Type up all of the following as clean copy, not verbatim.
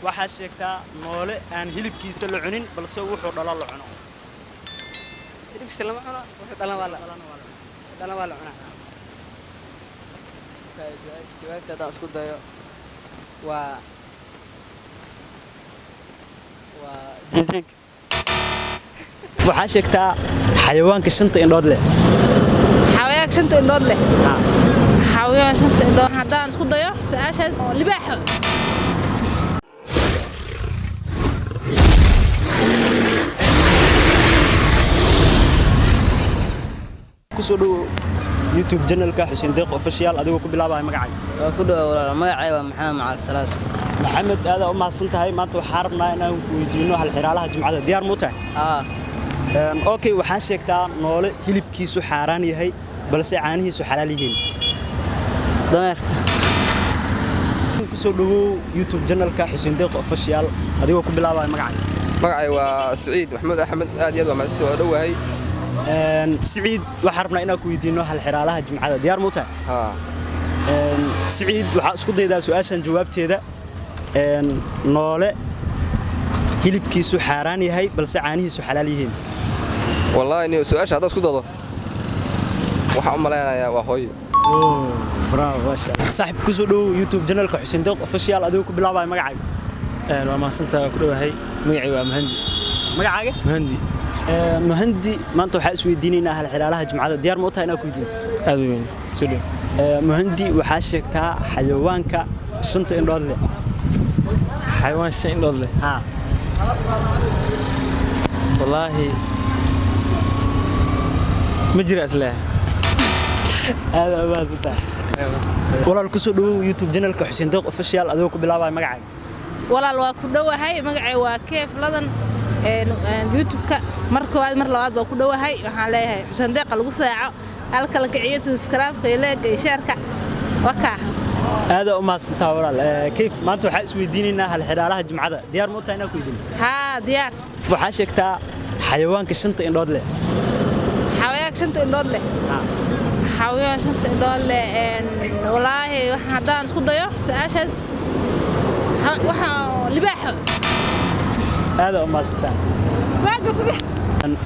Waxaa sheegtaa noole aan hilibkiisa la cunin, balse wuxuu dhalo la cuno. Hilibkiisa lama cuno, wuxuu dhalan waa la dhalan waa la cunaa. Jawaabta haddaan isku dayo, waa diindiinka. Waxaa sheegtaa xayawaanka shanta indhood leh. Xayawaanka shanta indhood leh. Xayawaan shanta indhood, haddaan isku dayo su-aashaas, libaaxo. Kusoo dhowo YouTube channelka Xuseen Deeq Official, adigoo ku bilaabaya magacaaga. Waa ku dhawa, walaal. Magacay waa Maxamed Macal Salaad. Maxamed, aad u mahadsan tahay. Maanta waxaa rabnaa inaan ku weydiino halxiraalaha jimcada. Diyaar muu tahay? Aa. Okay, waxaa sheegtaa noole hilibkiisu xaaraan yahay, balse caanihiisu xalaal yihiin. Dameerka. Kusoo dhawow YouTube channelka Xuseen Deeq Official, adigoo ku bilaabaya magacaaga. Magacay waa Siciid Maxamuud Axmed. Aad iyo aad waa mahadsantahay, waa dhowahay. Siciid, waxaan rabnaa inaan ku weydiino halxiraalaha jimcada. Diyaar muu tahay? Haa. Siciid, waxaa isku daydaa su-aashan jawaabteeda. Noole hilibkiisu xaaraan yahay, balse caanihiisu xalaal yihiin. Wallaahi ni su-aasha haddaad isku dado, waxaan u malaynayaa waa hooyo. Saaxib, kusoo dhowow YouTube channelka Xuseen Deeq Official, adigoo ku bilaabaya magacaaga. Waa mahadsantahay, waa ku dhowahay. Magacay waa Mahandi. Magacaaga? Mahandi. Muhandi, maanta waxaa isweydiinaynaa halxiraalaha jimcada. Diyaar ma u tahay inaan ku weydiino? Aad u weyn, soo dhow. Muhandi, waxaa sheegtaa xayawaanka shanta indhood leh. Xayawaan shan indhood leh? Haa. Wallaahi ma jira isleeyahay. Aad u mahadsantahay, walaal. Kusoo dhowow YouTube channelka Xuseen Deeq Official, adigoo ku bilaabaya magacaaga. Walaal, waa ku dhowahay. Magacay waa Keef Ladan. YouTube-ka mar koowaad, mar labaad waa ku dhowahay. Waxaan leeyahay Xuseen Deeqa lagu saaco halka la kiciyo, subscribe-ka iyo like-ga iyo share-ka, waa kaa. Aad u mahadsantahay, walaal. Kayf, maanta waxaa isweydiinaynaa halxiraalaha jimcada. Diyaar ma u tahay inaan ku weydiino? Haa, diyaar. Waxaa sheegtaa xayawaanka shanta indhood leh. Xayawaanka shanta indhood leh. Xayawaan shanta indhood leh, wallaahi haddaan isku dayo su-aashaas, waxaa libaaxo. Aad u mahadsantahay,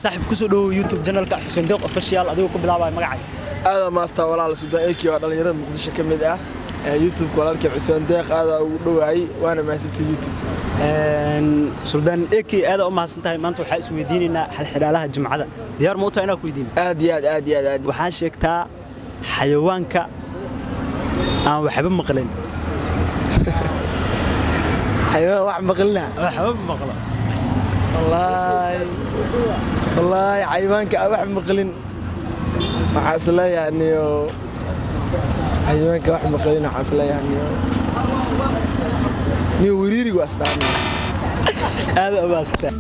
saaxiib. Kusoo dhowow YouTube channelka Xuseen Deeq Official, adigoo ku bilaabaya magacaaga. Aada maastaa, walaal. Suldaan Eki waa dhalinyarada Muqdisho ka mid ah. YouTube walaalkii Xuseen Deeq aada ugu dhowaayay, waana mahadsantahay YouTube. Suldaan Eki, aad u mahadsan tahay. Maanta waxaa isweydiinaynaa halxiraalaha jimcada. Diyaar ma u tahay inaan ku weydiino? Aad iyo aad, aad iyo aad, aad. Waxaa sheegtaa xayawaanka aan waxba maqlin. Xayawaan wax maqlina? Waxba maqlo. Wallaahi, wallaahi, xayawaanka aan wax maqlin, waxaa is leeyahay niyo, xayawaanka wax maqlin, waxaa is leeyahay niyo wariirigu asdhaaniyo. Aad u mahadsantahay.